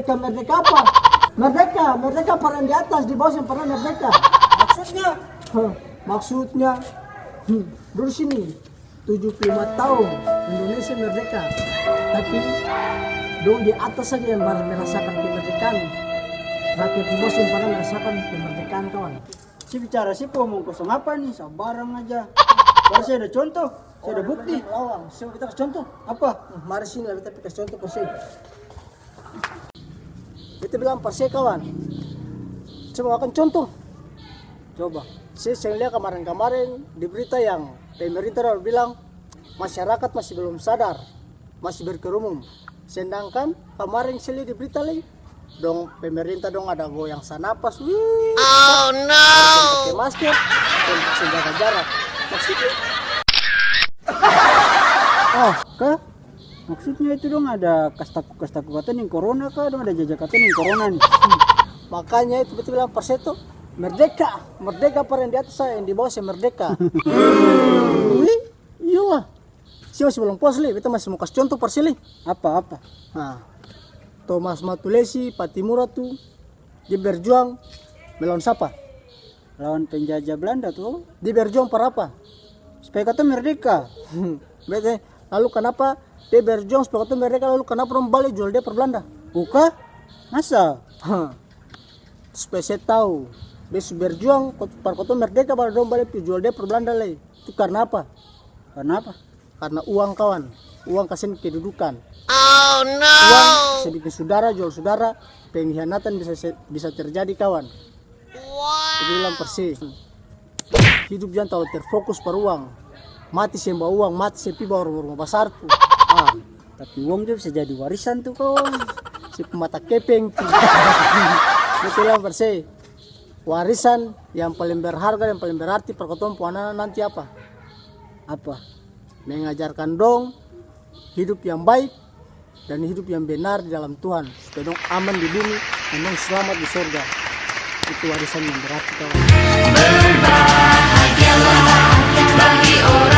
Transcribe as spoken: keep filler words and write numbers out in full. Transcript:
Merdeka apa? Merdeka, merdeka par yang di atas, di bawah seng pernah merdeka. Maksudnya? Hah, maksudnya, hmm, dulu sini, tujuh puluh lima tahun Indonesia merdeka. Tapi, dong di atas saja yang baru merasakan kemerdekaan. Rakyat di bawah seng pernah merasakan kemerdekaan, kawan. Si bicara, si omong kosong apa ni? Sabarang aja. Baru saya ada contoh, saya ada bukti. Lawang, saya mau beta kasih contoh. Apa? Mari sini lah, beta kasih contoh, kosong. Beta bilang par se, kawan. Coba makan contoh. Coba. Se seng lia kamaren-kamaren di berita yang pemerintah dong bilang masyarakat masih belum sadar, masih berkerumun. Sedangkan kamaren se lia di berita lai, dong pemerintah dong ada goyang sanapas, wih, Oh, no! Pake masker, dan masih jaga jarak. Maksudnya? Ah, ka? Maksudnya itu dong ada kas taku-kas taku katong deng corona ka? Dong ada jaja katong deng corona ni. Makanya itu beta bilang par se to, merdeka, merdeka par yang di atas sa, yang di bawah seng merdeka. Wih, iyalah. Se masih balong puas lai, beta masih mo kas contoh par se lai. Apa, apa? Nah, Thomas Matulesi, Pattimura tu, dia berjuang melawan sapa? Lawan penjajah Belanda to. Dia berjuang par apa? Supaya katong merdeka. Beta, lalu kanapa dia berjuang supaya katong merdeka, lalu kanapa dong bale jual dia par Belanda? Buka? Masa? Hah. Supaya se tau, dia su berjuang kot-, par katong merdeka, baru dong bale pi jual dia par Belanda lai. Itu karna apa? Karna apa? Karna uang, kawan. Uang kasian kedudukan. Oh, no! Uang se bikin sudara jual sudara, pengkhianatan bisa se-, bisa terjadi, kawan. Wow! Jadi bilang persis. Hidup jang talalu terfokus par uang. Mati seng bawa uang, mati seng pi bawa rumah-rumah basar tu. Ah, tapi uang jua bisa jadi warisan tu, kawan. Se pung mata kepeng tu. Beta bilang par se, warisan yang paling berharga dan paling berarti par katong pung ana-ana nanti apa? Apa? Mengajarkan dong hidup yang baik dan hidup yang benar di dalam Tuhan, supaya dong aman di bumi dan dong slamat di sorga. Itu warisan yang berarti, kawan. Berbahagialah bagi orang